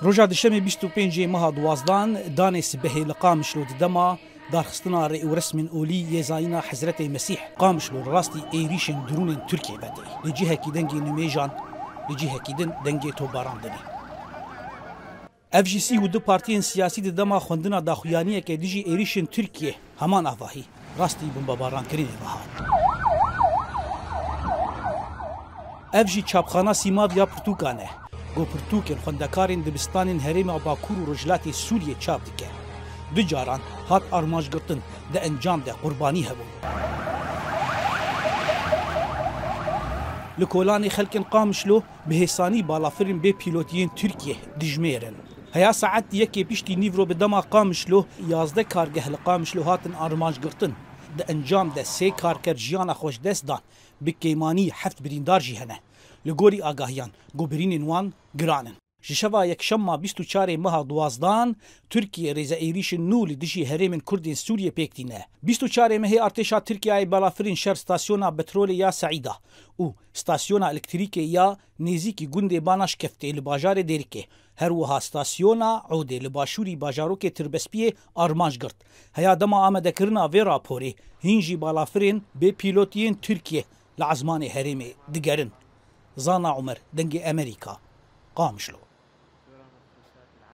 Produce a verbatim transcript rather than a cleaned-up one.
Roja Dişemê bîst û pêncê meha duwazdan danê sibehê li Qamişlo di dema darxistina rê û resmên olî yê zayîna Hezretê Mesîh Qamişlo li rastî êrîşên dirûnên Tirkiyê vedê. Li cihekî dengê nimêjan, li cihekî din dengê topbarandinê. Ev jî sî û du partiyên siyasî di dema xwendina daxuyaniyeke dijî êrîşên Tirkiyê heman avahî rastî bombebarankirinê ve hat. Ev jî çapxana Sîmav ya pirtûkan e. Go pirtûkên xwendekarên dibistanên herêma Bakur û Rojhilatê Sûriyê çap dike. Du caran hat armanc girtin, di encam de qurbanî hebûn. Li kolanê xelkên Qamişlo bi hêsanî balafirên bê pîlotiyên Tirkiyê dijmêrin. Heya saet yekê piştî nîvro bi dema Qamişlo, yazdeh kargeh li Qamişlo hatin armanc girtin. Di encam de sê karker jiyana xwe ji dest dan, bi kêmanî heft birîndar jî hene. Li gorî agahiyan, go birînên wan giran in. Ji şeva yekşema bîst û çarê meha duwazdan, Tirkiye rêze êrîşên nû li dijî herêmên Kurdên Sûriyê pêk tîne. Bîst û çarê mehê artêşa Tirkiyeyê balafirên şer stasyona petrolê ya Seîda û stasyona elektrîkê ya nêzîkî gundê Banaşkeftê li bajarê Dêrikê, her wiha stasyona Odê li başûrî bajarokê Tirbespiyê armanc girt. Heya dema amadekirina vê raporê, hîn jî balafirên bê pîlotiyên Tirkiye li ezmanê herêmê digerin. Zana Umer, Dengê Emerîka, Qamişlo.